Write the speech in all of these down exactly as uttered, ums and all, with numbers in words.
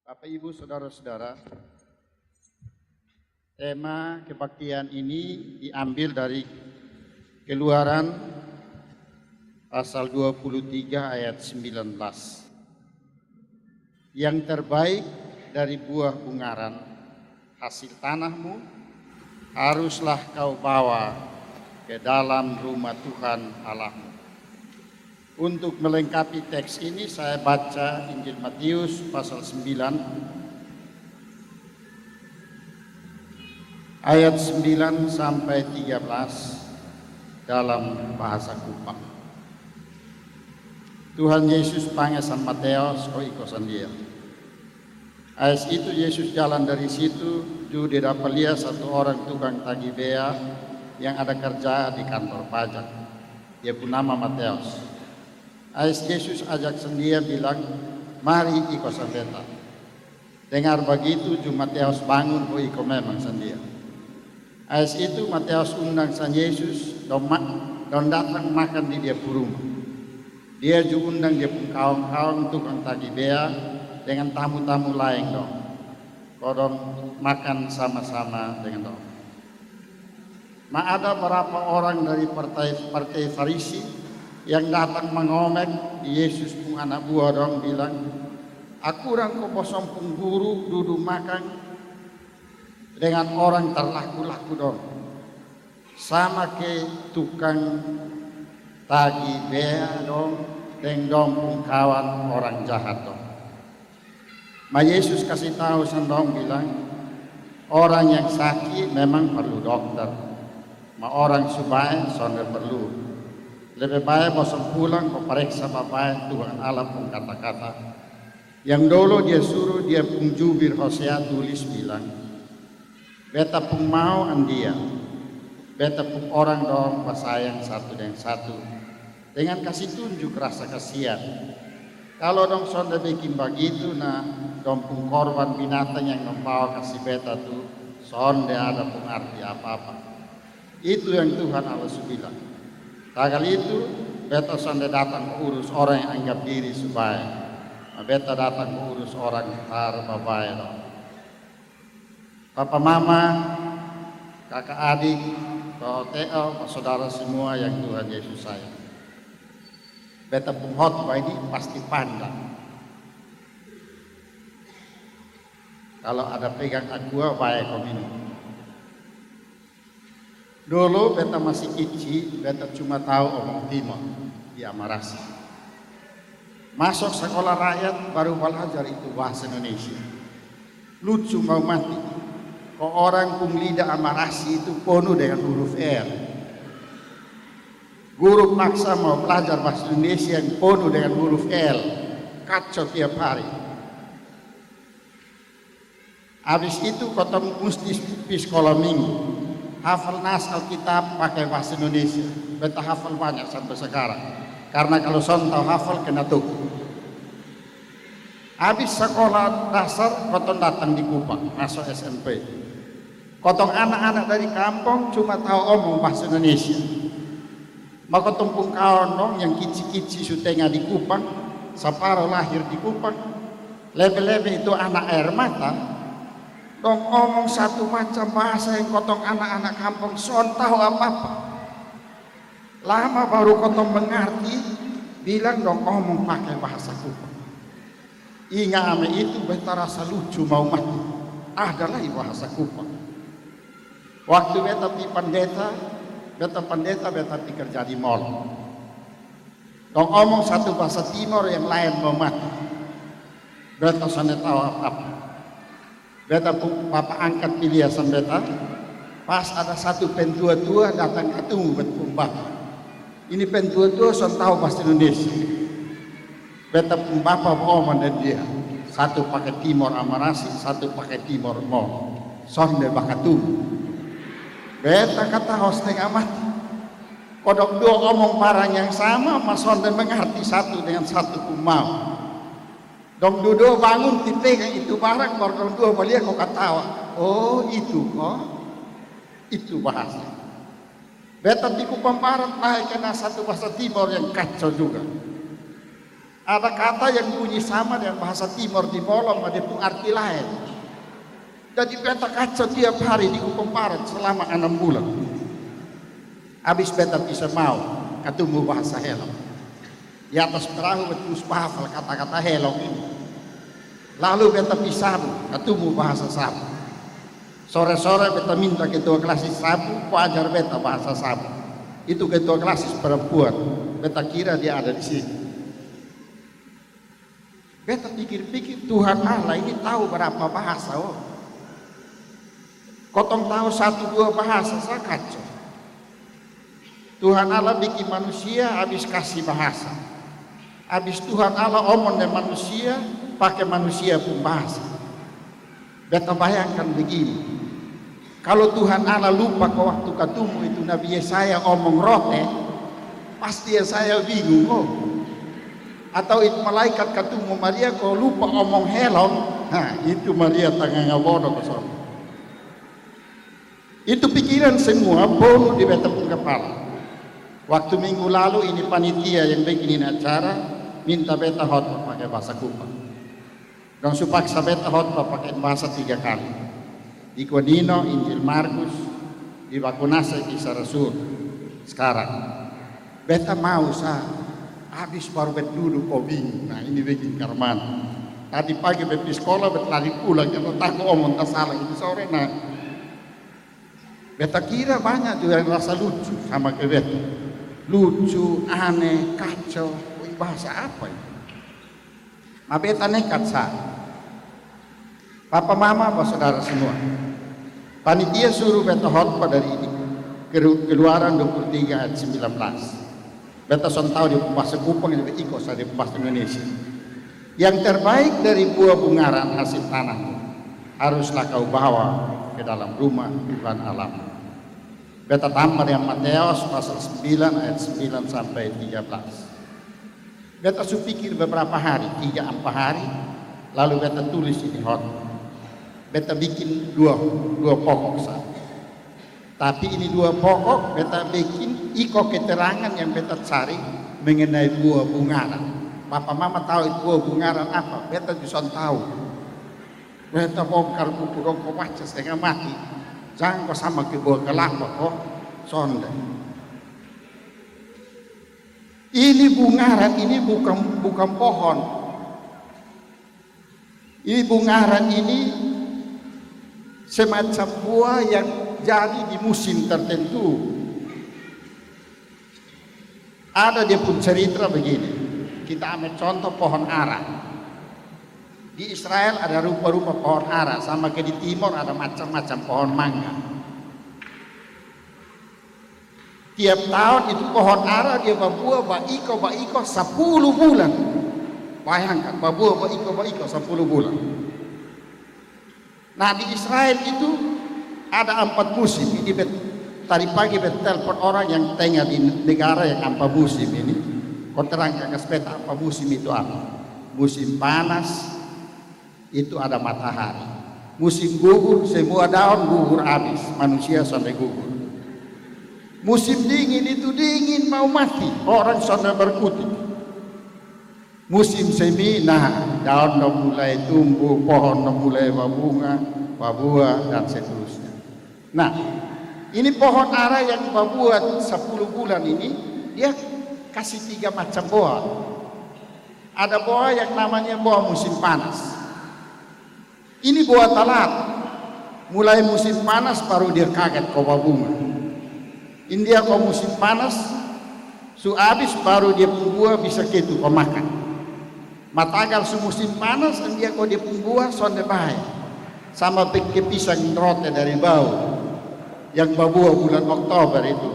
Bapak, Ibu, Saudara-saudara, tema kebaktian ini diambil dari Keluaran pasal dua puluh tiga ayat sembilan belas. Yang terbaik dari buah bungaran hasil tanahmu, haruslah kau bawa ke dalam rumah Tuhan Allahmu. Untuk melengkapi teks ini, saya baca Injil Matius pasal sembilan, ayat sembilan sampai tiga belas dalam bahasa Kupang. Tuhan Yesus pange San Mateos ko iko sandia. Ais itu Yesus jalan dari situ, ju dia dapa lia satu orang tukang tagi bea yang ada karja di kantor pajak. Dia pung nama Mateos. Ais Yesus ajak sandia bilang, "Mari iko sang beta." Dengar bagitu, ju Mateos bangun ko iko memang sandia. Ais itu Mateos undang sang Yesus, dong ma-, dong datang makan di dia pung rumah. Dia ju undang dia pung kawan-kawan tukang tagi bea dengan tamu-tamu laeng dong, ko dong makan sama-sama dengan dong. Ma ada barapa orang dari partai, partai Farisi yang datang mangomek Yesus pung ana bua dong bilang, "Akurang ko bosong pung guru dudu makan dengan orang tarlaku-laku dong, sama ke tukang tagi bea dong deng dong pung kawan orang jahat dong." Ma Yesus kasi tau sang dong bilang, "Orang yang saki memang parlu dokter, ma orang su bae sonde parlu. Lebe bae bosong pulang ko pareksa babae Tuhan Allah pung kata-kata." Yang dolo dia suru dia pung jubir Hosea tulis bilang, "Beta pung mau andia, beta pung orang dong basayang satu deng satu dengan kasi tunjuk rasa kasian. Kalo dong sonde bekin bagitu, na dong pung korban binatang yang dong bawa kasi beta tu sonde ada pung arti apa-apa." Itu yang Tuhan Allah su bilang. Tagal itu, beta sonde datang ko urus orang yang anggap diri su bae, ma beta datang ko urus orang tar babae dong. Papa mama, kaka adik, ko T L, ko saudara semua yang Tuhan Yesus sayang. Beta pung khotbah ini pasti pandang. Kalo ada pegang aqua, bae ko minum. Dolo beta masi kici, beta cuma tau omong Timor di Amarasi. Masok sakola rakyat baru balajar itu bahasa Indonesia. Lucu mau mati. Ko orang pung lida Amarasi itu ponu dengan huruf L. Guru paksa mau balajar bahasa Indonesia yang ponu dengan huruf L. Kaco tiap hari. Abis itu kotong musti pi skola minggu. Hafal nas Alkitab pake bahasa Indonesia. Beta hafal banya sampe sakarang. Karna kalo son tau hafal, kena tuk. Abis sakola dasar, kotong datang di Kupang, maso S M P. Kotong ana-ana dari kampong cuma tau omong bahasa Indonesia. Ma kotong pung kawan dong yang kici-kici su tenga di Kupang, saparo lahir di Kupang, lebe-lebe itu ana aer mata, dong omong satu macam bahasa yang kotong ana-ana kampong son tau apa-apa. Lama baru kotong mangarti, bilang dong omong pake bahasa Kupang. Inga ame itu beta rasa lucu mau mati. Ada lai bahasa Kupang. Waktu beta pi pandeta, beta pandeta, beta pi karja di mall. Dong omong satu bahasa Timor yang laen mau mati. Beta sonde tau apa-apa. Beta pung papa angkat pi lia sang beta, pas ada satu pentua-tua datang katumu beta pung bapa. Ini pentua-tua son tau bahasa Indonesia. Beta pung bapa baomong deng dia, satu pake Timor Amarasi, satu pake Timor Mall. Sonde bakatumu. Beta katawa stenga mati. Ko dong dua omong barang yang sama, ma sonde mangarti satu dengan satu pung mau. Dong dua-dua bangun, pi pegang itu barang, baru dong dua balia ko katawa. Oh, itu ko. Itu bahasa. Beta di Kupang Barat nae kena satu bahasa Timor yang kaco juga. Ada kata yang bunyi sama dengan bahasa Timor di Bolom, ada pun arti lain. Jadi beta kaco tiap hari di Kupang Barat selama enam bulan. Abis beta bisa mau katumu bahasa Helong. Di atas perahu beta terus bahafal kata-kata Helong ini. Lalu beta pi Sabu, katumu bahasa Sabu. Sore-sore beta minta ketua klasis Sabu, ko ajar beta bahasa Sabu. Itu ketua klasis perempuan, beta kira dia ada di sini. Beta pikir-pikir, Tuhan Allah ini tahu berapa bahasa, oh. Kotong tahu satu dua bahasa sa kaco. Tuhan Allah bikin manusia, abis kasi bahasa. Abis Tuhan Allah omong deng manusia, pake manusia pung bahasa. Beta bayangkan begini, kalo Tuhan Allah lupa ko waktu katumu itu Nabi Yesaya omong rote, pasti Yesaya bingung ko. Atau itu malaikat katumu Maria ko lupa omong Helong, ha, itu Maria tanganga bodo ko sono. Itu pikiran semua bonu di beta pung kapala. Waktu minggu lalu ini panitia yang bikin ini acara minta beta hotbah pake bahasa Kupang. Dong su paksa beta hotbah pake bahasa tiga kali. Di Konino, Injil Markus, di Bakunase, kisah Rasul. Sekarang, beta mau sa, abis baru beta dudu ko bingung. Nah, ini bikin karman. Tadi pagi beta pi skola, beta lari pulang, kalo tako omong tasala ini sore, nah. Beta kira banya juga yang rasa lucu sama ke beta. Lucu, ane, kaco, wih, bahasa apa ini? Ma beta nekat sa. Papa, mama, basodara semua. Panitia suru beta hotbah dari ini. Keru-, Keluaran dua puluh tiga ayat sembilan belas. Beta son tau dia pung bahasa Kupang, dia iko sa dia pung bahasa Indonesia. Yang terbaik dari buah bungaran hasil tanahmu haruslah kau bawa ke dalam rumah Tuhan Allahmu. Beta tamba dengan Mateos pasal sembilan ayat sembilan sampai tiga belas. Beta su pikir beberapa hari, tiga ampa hari, lalu beta tulis ini hotbah. Beta bikin dua, dua pokok sa. Tapi ini dua pokok beta bikin iko keterangan yang beta cari mengenai buah bungaran. Papa mama tau itu buah bungaran apa? Beta ju son tau. Beta bongkar buku dong ko baca stenga mati. Jang ko sama ke buah kelapa ko, sonde. Ini bungaran, ini bukan, bukan pohon. Ini bungaran ini semacam buah yang jadi di musim tertentu. Ada dia pun cerita begini. Kita ambil contoh pohon ara. Di Israel ada rupa-rupa pohon ara, sama ke di timur ada macam-macam pohon mangga. Tiap tahun itu pohon ara dia babuah baiko, baiko sapuluh bulan. Bayangkan, babuah baiko, baiko sapuluh bulan. Nah, di Israel itu ada ampat musim. Ini bet-, tadi pagi beta telpon orang yang tenga di negara yang ampat musim ini. Ko terangkan kas beta ampat musim itu apa. Musim panas, itu ada matahari. Musim gugur, semua daon gugur abis, manusia sonde gugur. Musim dingin itu dingin mau mati, orang sonde berkutik. Musim semi, nah, daon dong mulai tumbuh, pohon dong mulai babunga, babuah, dan seterusnya. Nah, ini pohon ara yang babuah sapuluh bulan ini, dia kasi tiga macam buah. Ada buah yang namanya buah musim panas. Ini buah talat. Mulai musim panas baru dia kaget ko babunga. India ko musim panas su abis baru dia pung buah bisa ketu ko makan. Matagal su musim panas, india ko dia pung buah sonde bae. Sama peke pisang rote dari bau yang babuah bulan Oktober itu.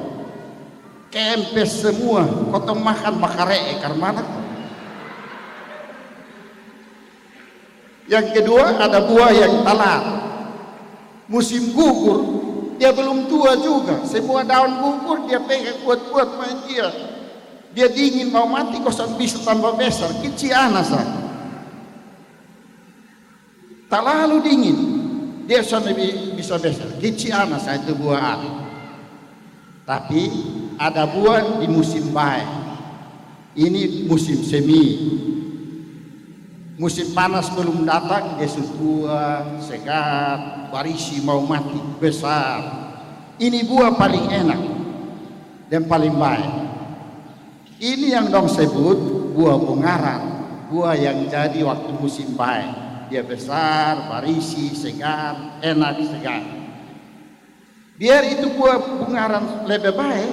Kempes semua, kotong makan makare'e karmana. Yang kedua, ada buah yang talat. Musim gugur, dia belum tua juga. Semua daun gugur, dia pegang kuat-kuat main dia. Dia dingin mau mati, kosong bisa tambah besar. Kici ana sa. Talalu dingin. Dia sonde bi-, bisa besar. Kici ana sa itu buah ara. Tapi ada buah di musim bae. Ini musim semi. Musim panas belum datang, dia su tua, segar, barisi, mau mati, besar. Ini buah paling enak dan paling bae. Ini yang dong sebut buah bungaran, buah yang jadi waktu musim bae. Dia besar, barisi, segar, enak, segar. Biar itu buah bungaran lebe bae,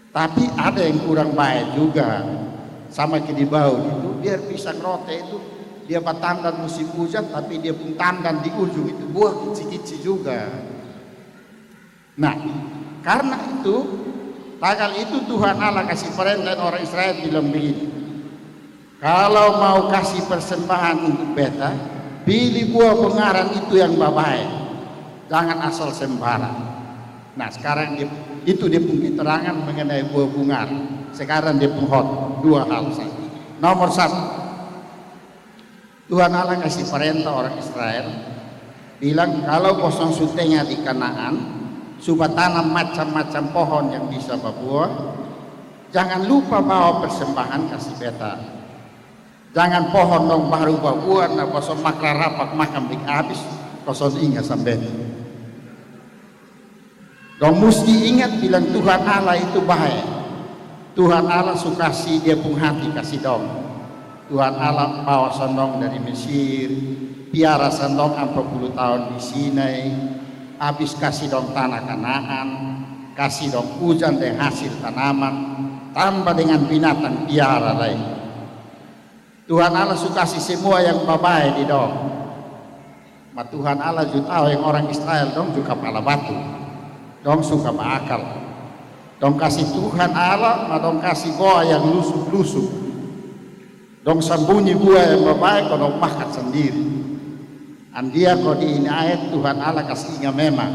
tapi ada yang kurang bae juga. Sama ke di bau itu, biar pisang rote itu, dia batandan musim ujan, tapi dia pung tandan di ujung itu buah kici-kici juga. Nah, karna itu, tagal itu Tuhan Allah kasi parenta orang Israel bilang begini, "Kalo mau kasi persembahan untuk Beta, pili buah bungaran itu yang babae. Jangan asal sembarang." Nah, sekarang dia, itu dia pung keterangan mengenai buah bungaran. Sekarang dia pung hot, dua hal saja. Nomor satu, Tuhan Allah kasi parenta orang Israel, bilang, "Kalo kosong su tenga di Kanaan, su batanam macam-macam pohon yang bisa babuah, jangan lupa bawa persembahan kasi Beta. Jangan pohon dong baru babuah, na kosong makra rapak makan bik abis, kosong inga sambeta." Dong musti ingat bilang Tuhan Allah itu bae. Tuhan Allah su kasi dia pung hati kasi dong. Tuhan Allah bawa sang dong dari Mesir, piara sang dong ampa pulu taon di Sinai, abis kasi dong tana Kanaan, kasi dong ujan deng hasil tanaman, tamba dengan binatang piara lai. Tuhan Allah su kasi semua yang babae di dong. Ma Tuhan Allah ju tau yang orang Israel dong ju kapala batu. Dong suka baakal. Dong kasi Tuhan Allah, ma dong kasi buah yang lusuk-lusuk. Dong sambunyi buah yang babae ko dong makan sandiri. Andia ko di ini ayat Tuhan Allah kasi inga memang,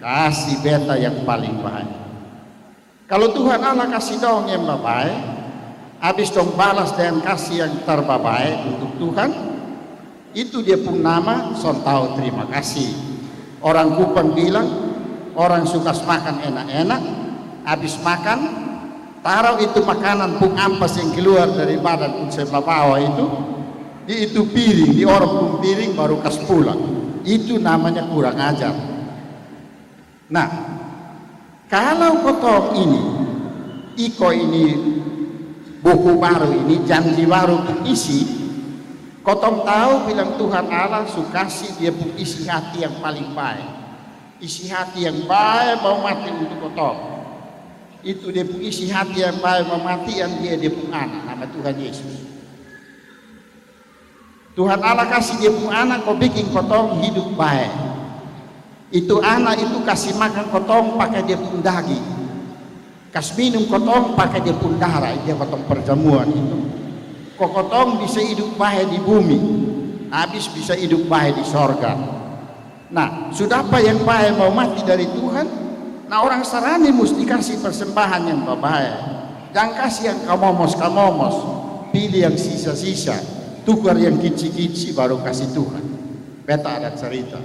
kasi Beta yang paling bae. Kalo Tuhan Allah kasi dong yang babae, abis dong balas dengan kasi yang tarbabae untuk Tuhan, itu dia pung nama son tau terima kasi. Orang Kupang bilang, orang su kas makan enak-enak, abis makan, taro itu makanan pung ampas yang keluar dari badan pung sebelah bawa itu, di itu piring, di orang pung piring baru kas pulang. Itu namanya kurang ajar. Nah, kalo kotong ini, iko ini buku baru ini, janji baru pung isi, kotong tau bilang Tuhan Allah su kasi dia pung isi hati yang paling bae. Isi hati yang bae mau mati untuk kotong. Itu dia pung isi hati yang bae mau mati, yang dia, dia pung anak, nama Tuhan Yesus. Tuhan Allah kasi dia pung anak ko bikin kotong hidup bae. Itu anak itu kasi makan kotong pake dia pung daging. Kas minum kotong pake dia pung dara, dia kotong perjamuan itu. Ko kotong bisa hidup bae di bumi, abis bisa hidup bae di sorga. Nah, su dapa yang bae mau mati dari Tuhan, na orang sarani musti kasi persembahan yang babae. Jang kasi yang kamomos-kamomos, pili yang sisa-sisa, tukar yang kici-kici baru kasi Tuhan. Beta ada carita.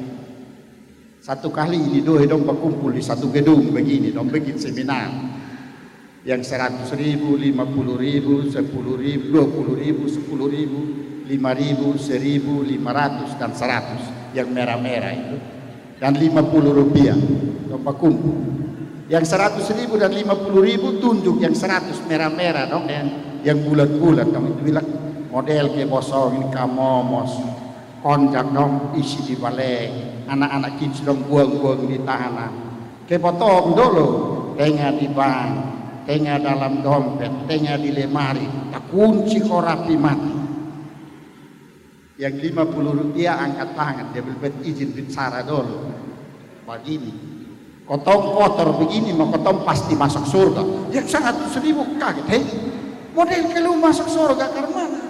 Satu kali ini doi dong bakumpul di satu gedung begini, dong bikin seminar. Yang seratus ribu, lima puluh ribu, sepuluh ribu, dua puluh ribu, sepuluh ribu, lima ribu, seribu, lima ratus, dan seratus. Yang merah-merah itu. Dan lima puluh rupiah. Dong bakumpul. Yang seratus ribu dan lima puluh ribu tunjuk yang seratus merah-merah dong. Yang, yang bulat-bulat dong. Itu bilang model ke bosong ini kamomos. Konjak dong isi di bale, anak-anak kici dong buang-buang di tana. Ke botong dolo, tenga di bank, tenga dalam dompet, tenga di lemari, takunci ko rapi mati. Yang lima puluh rupiah angkat tangan, dia belum bet izin bicara dolo. Bagini, kotong kotor begini ma kotong pasti masuk surga. Yang seratus ribu kaget, hei, model ke lu masuk surga karmana?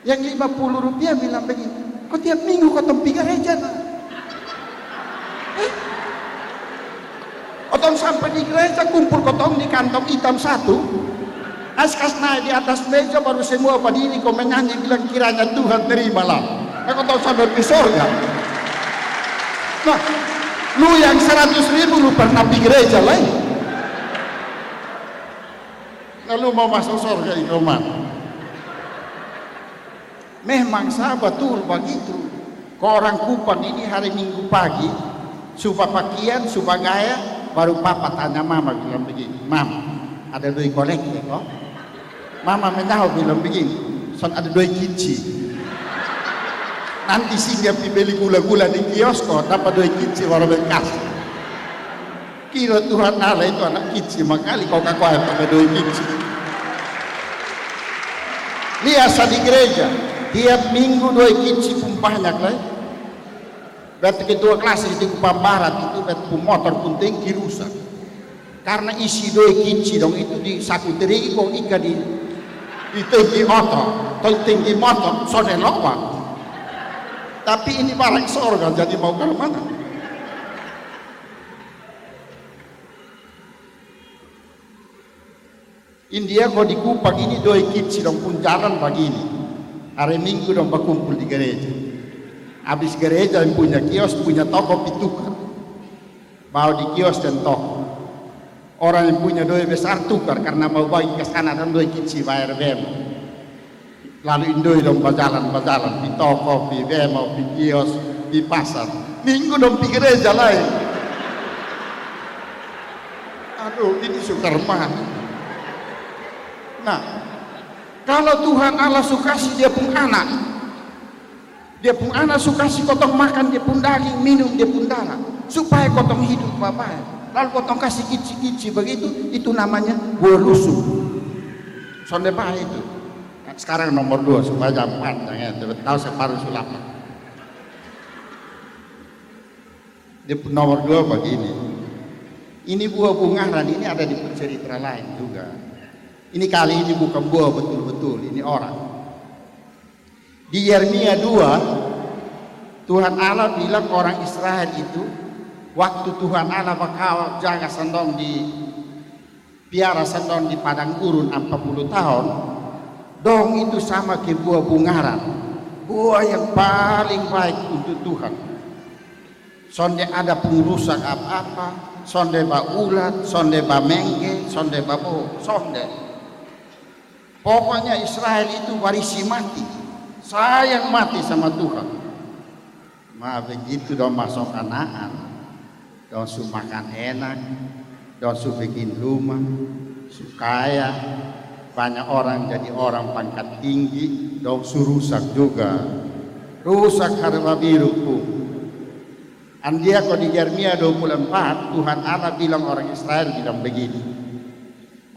Yang lima puluh rupiah bilang begini, ko tiap minggu kotong pi gereja na. Eh? Kotong sampai di gereja, kumpul kotong di kantong hitam satu. Askas naik di atas meja, baru semua badiri ko menyanyi bilang, "Kiranya Tuhan terimalah." Nah, kotong sampai pi sorga. Nah, lu yang seratus ribu lu pernah pi gereja lai? Lalu mau masuk sorga iko man. Memang sa betul begitu. Ko orang Kupang ini hari Minggu pagi, su bapakian, su bagaya, baru papa tanya mama bilang begini, "Mam, ada doi kolekte ko?" Mama menyaho bilang begini, "Son ada doi kici. Nanti singgah pi beli gula-gula di kios ko, dapa doi kici baru bekas." Kira Tuhan Allah itu anak kici makali, ko kakoe pake doi kici. Lia sa di gereja, tiap minggu doi kici pung banyak lai. Bet ketua klasis di Kupang Barat itu, bet pung motor pung tengki rusak. Karna isi doi kici dong itu di saku terigu ika di, di tengki motor, tong tengki motor, sonde loba. Tapi ini barang sorga, jadi mau ke mana? India ko di Kupang ini doi kici dong pung jalan bagini. Hari Minggu dong bakumpul di gereja. Abis gereja yang punya kios, punya toko pi tukar. Bawa di kios dan toko. Orang yang punya doi besar tukar karna mau bagi ke sana dan doi kici bayar bemo. Lalu indoi dong bajalan-bajalan, pi toko, pi bemo, pi kios, pi pasar. Minggu dong pi gereja lai. Aduh, ini sukar mah. Nah, kalau Tuhan Allah su kasi dia pung anak, dia pung anak su kasi kotong makan dia pung daging, minum dia pung darah, supaya kotong hidup babae. Lalu kotong kasi kici-kici begitu, itu namanya buah lusu. Sonde bae itu. Sekarang nomor dua, supaya jangan panjang ya, tau separuh sulap. Dia pung nomor dua begini. Ini buah bungaran ini ada di cerita lain juga. Ini kali ini bukan buah betul-betul, ini orang. Di Yeremia dua, Tuhan Allah bilang orang Israel itu, waktu Tuhan Allah bakawal jaga sang dong di piara sang dong di padang gurun ampat puluh tahun, dong itu sama ke buah bungaran, buah yang paling baik untuk Tuhan. Sonde ada pung rusak apa-apa, sonde baulat, sonde bamengge, sonde babohong, sonde. Pokoknya Israel itu barisi mati, sayang mati sama Tuhan. Ma begitu dong maso Kanaan, dong su makan enak, dong su bikin rumah, su kaya, banyak orang jadi orang pangkat tinggi, dong su rusak juga. Rusak harba biru pung. Andia ko di Yeremia dua puluh empat, Tuhan Allah bilang orang Israel bilang begini,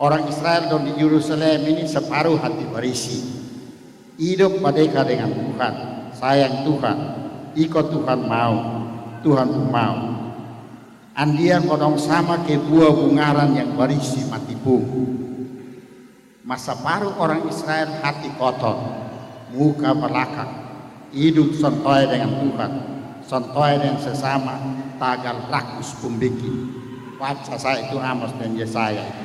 orang Israel dong di Yerusalem ini separuh hati barisi. Idop badeka dengan Tuhan, sayang Tuhan, iko Tuhan mau, Tuhan pung mau. Andia ko dong sama ke buah bungaran yang barisi mati pung. Ma saparuh orang Israel hati kotor, muka balakang, idup sontoe dengan Tuhan, sontoe dengan sesama, tagal rakus pung bekin. Baca sa itu Amos dan Yesaya itu.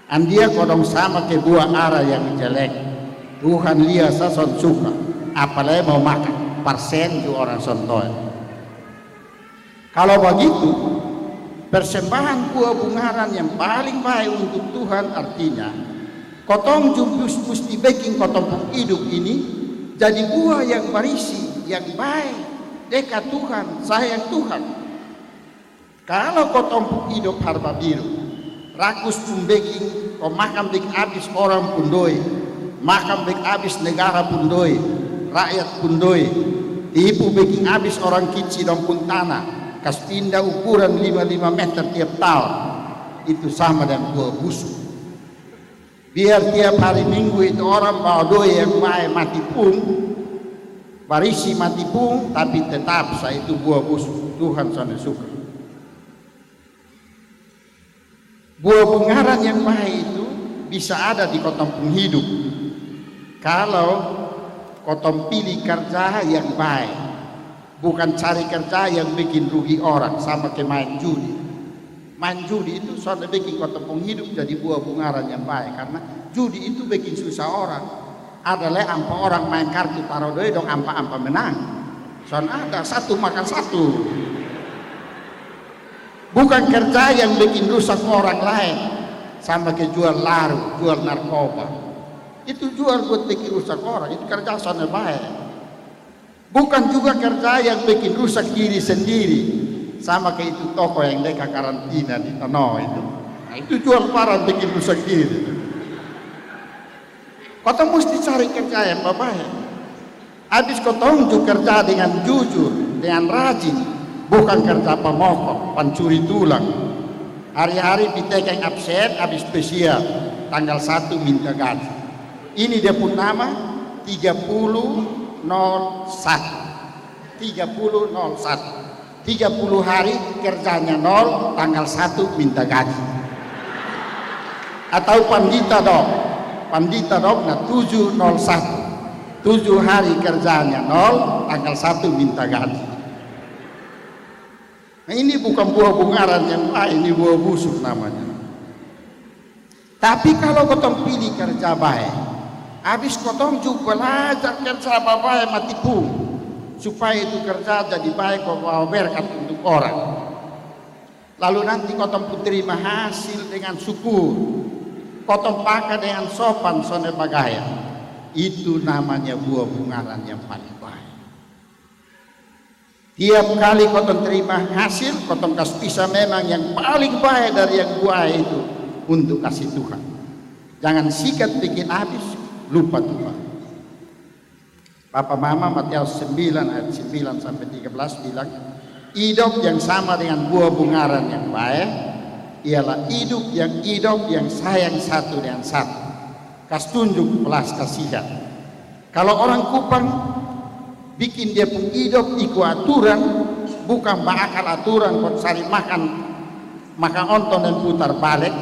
Andia ko dong sama ke buah ara yang jelek. Tuhan lia sa son suka, apalai mau makan, parsen ju orang sontoe. Kalo bagitu, persembahan buah bungaran yang paling bae untuk Tuhan artinya, kotong ju mus-, musti bekin kotong pung idup ini jadi buah yang barisi, yang bae, deka Tuhan, sayang Tuhan. Kalo kotong pung idup harba biru, rakus pung bekin, ko makan bekin abis orang pung doi, makan bekin abis negara pung doi, rakyat pung doi, tipu bekin abis orang kici dong pung tana, kas pinda ukuran lima lima meter tiap taon, itu sama deng buah busu. Biar tiap hari Minggu itu orang bawa doi yang bae mati pung, barisi mati pung, tapi tetap sa itu buah busu. Tuhan sonde suka. Buah bungaran yang bae itu bisa ada di kotong pung hidup. Kalo kotong pili karja yang bae, bukan cari karja yang bikin rugi orang, sama ke maen judi. Maen judi itu sonde bikin kotong pung hidup jadi buah bungaran yang bae, karna judi itu bikin susah orang. Ada le ampa orang maen kartu taro doi dong ampa-ampa menang. Son ada, satu makan satu. Bukan karja yang bikin rusak orang laen, sama ke jual laru, jual narkoba. Itu jual buat bikin rusak orang, itu kerja sonde bae. Bukan juga kerja yang bikin rusak diri sendiri. Sama kayak itu toko yang deka karantina di Tano itu. Nah, itu jual barang bikin rusak diri. Kotong musti cari kerja yang babae. Abis kotong ju kerja dengan jujur, dengan rajin, bukan kerja pamokok, pancuri tulang. Hari-hari pi tekeng absen, abis pesiar, tanggal satu minta gaji. Ini dia pun nama, tiga puluh nol satu. Tiga puluh nol satu. Tiga puluh hari kerjanya nol, tanggal satu minta gaji. Atau pandita dong, pandita dong na tujuh nol satu. Tujuh hari kerjanya nol, tanggal satu minta gaji. Nah, ini bukan buah bungaran yang baik, ini buah busuk namanya. Tapi kalo kotong pili kerja bae, abis kotong ju balajar kerja babae mati pung, supaya itu kerja jadi bae ko bawa berkat untuk orang. Lalu nanti kotong pung terima hasil dengan syukur, kotong paka dengan sopan sonde bagaya. Itu namanya buah bungaran yang paling bae. Tiap kali kotong terima hasil, kotong kas pisa memang yang paling bae dari yang buae itu untuk kasi Tuhan. Jangan sikat bikin abis, lupa Tuhan. Bapa Mama, Matius sembilan ayat sembilan sampai tiga belas bilang, idop yang sama dengan buah bungaran yang bae ialah idop yang, idop yang sayang satu dengan satu, kas tunjuk belas kasihan. Kalo orang Kupang bikin dia pung idop iko aturan, bukang baakal aturan ko cari makan, makan onton deng putar balek,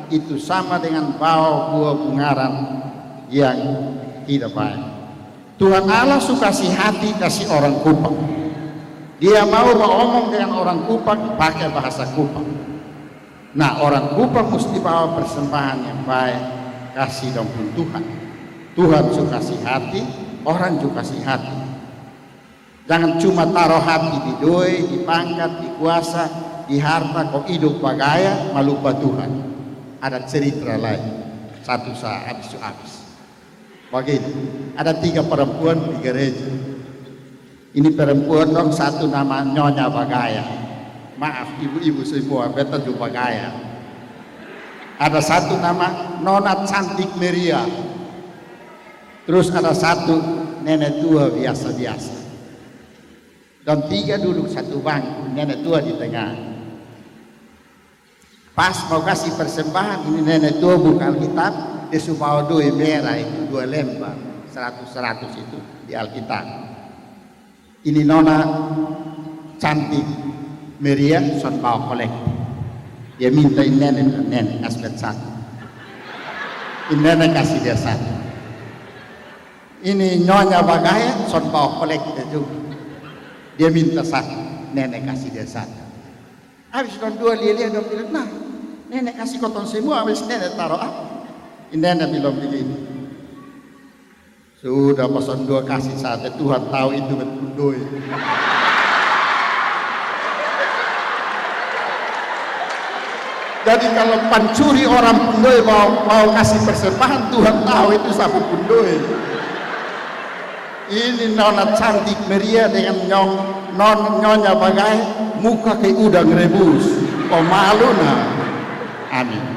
itu sama dengan bawa buah bungaran yang tidak baik. Tuhan Allah su kasi hati kasi orang Kupang. Dia mau baomong dengan orang Kupang pake bahasa Kupang. Nah, orang Kupang musti bawa persembahan yang bae kasi dong pung Tuhan. Tuhan su kasi hati, orang ju kasi hati. Jangan cuma taro hati di doi, di pangkat, di kuasa, di harta, ko idop bagaya, malupa Tuhan. Ada cerita lain. Satu sa abis su abis. Bagini, ada tiga perempuan di gereja. Ini perempuan dong, satu nama Nyonya Bagaya. Maaf, ibu-ibu semua, beta ju bagaya. Ada satu nama Nona Cantik Meriah. Trus ada satu nene tua biasa-biasa. Dong tiga duduk satu bangku, nene tua di tengah. Pas mau kasi persembahan, ini nene tua buka Alkitab, dia su bawa doi mera itu dua lembar, seratus-seratus itu di Alkitab. Ini Nona Cantik Meriah son bawa kolekte. Dia minta ini nene, nene kasi beta satu. Ini nene kasi dia satu. Ini Nyonya Bagaya son bawa kolekte juga. Dia minta satu, nene kasi dia satu. Abis dong dua lia-lia dong bilang, nah, nene kasi kotong semua, abis nene taro apa? Ini nene bilang begini, sudah, pas dong dua kasi sate, Tuhan tau itu beta pung doi. Jadi kalo pancuri orang pung doi bawa, bawa kasi persembahan, Tuhan tau itu sapa pung doi. Ini Nona Cantik Meriah dengan nyong, non, Nyonya Bagaya, muka ke udang rebus. Ko malu na. Amin.